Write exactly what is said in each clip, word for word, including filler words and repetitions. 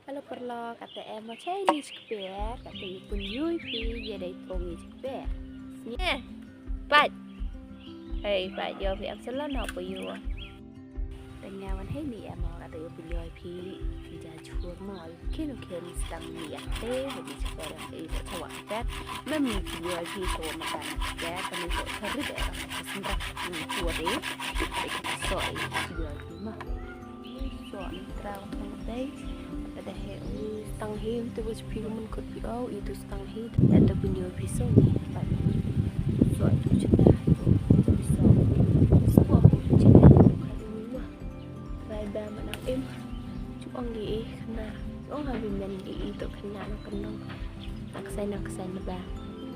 Hello paralok, kata em mo chai ni chikper, kata i pun yui pi ye dai tong i chikper. Nye, pat. Hei, pat yo pi am salon ho pu yo. Tanya wan hei ni em mo kata i pun yui pi, pi ja chur mo, kin kin stang ni ya te, hei ni chikper, hei ni chawak pet. Mem ni pun yui pi so ma kan chikper, kami so kari de, kami so sendrak, ni kuat eh. So i pun yui pi ma. So ni trau tong dei. Ada he u stang hi tu bos pi mun kot pi au itu stang hi. Ada pun yo pi so ni pai. So itu cerita tu pi so. So aku cerita tu kan ni mah. Bai ba mana em. Chuang di eh kena. Chuang ha bi men di itu kena nak kenong. Tak sai nak sai na ba.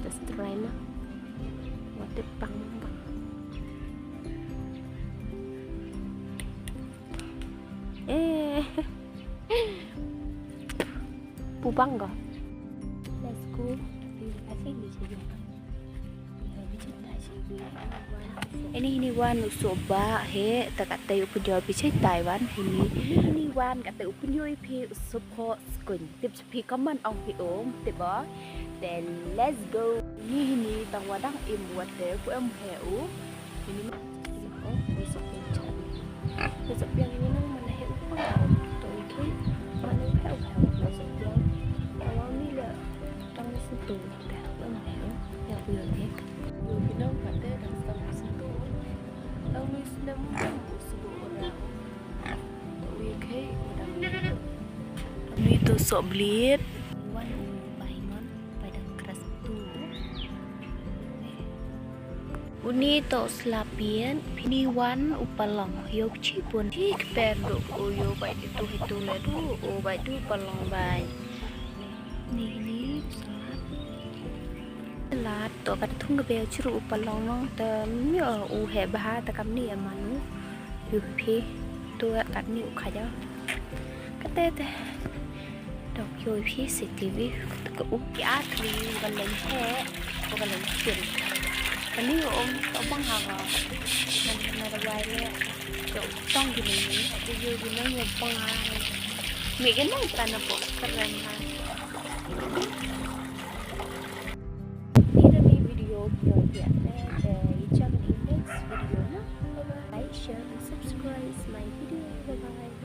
Just try na. Wat pang pang. Eh. Pubang ko. Let's go. Ini ini wan u soba he ta kata u pun yui pi chai Taiwan ini. Ini ini wan kata u pun yui pi u sob ko skun. Tip phi comment ong phi um tip ba. Then let's go. Ni ni tang wadang im wat te ku em he u. Ini ma. Oh, besok yang cari. Besok yang ini nang mana he u pun. To i ke. Mana he u he u besok yang. Kalau ni la tang ni sentuh. Dah em he u. Ya ku yo dek. Yo binang kata tang sentuh. Tang ni senam. Ni tu sok blit. Wan u bai ngon bai dang kras tu. Uni to slapien pini wan u palong yo chi pun chi kper do u yo bai tu tu hitu le tu u bai tu palong bai. Ni ni salad. Salad to kat thung ka bel chru u palong nong te myo u he bha ta kam ni amanu. Yu phi tu kat ni u khaja. Kate te. Dok yu phi C T V ka u ki a kli u ka leng he u ka leng kin. Kani u om ka bang ha ba. Nan na da wai le. Ka u tong ki leng ni. Yu yu nang yu bang ha. Mi ke nang tan na bo keren ha. Ni da mi video video ya. Eh, i chang i next video na. Bye bye. Like, share and subscribe my video. Bye bye.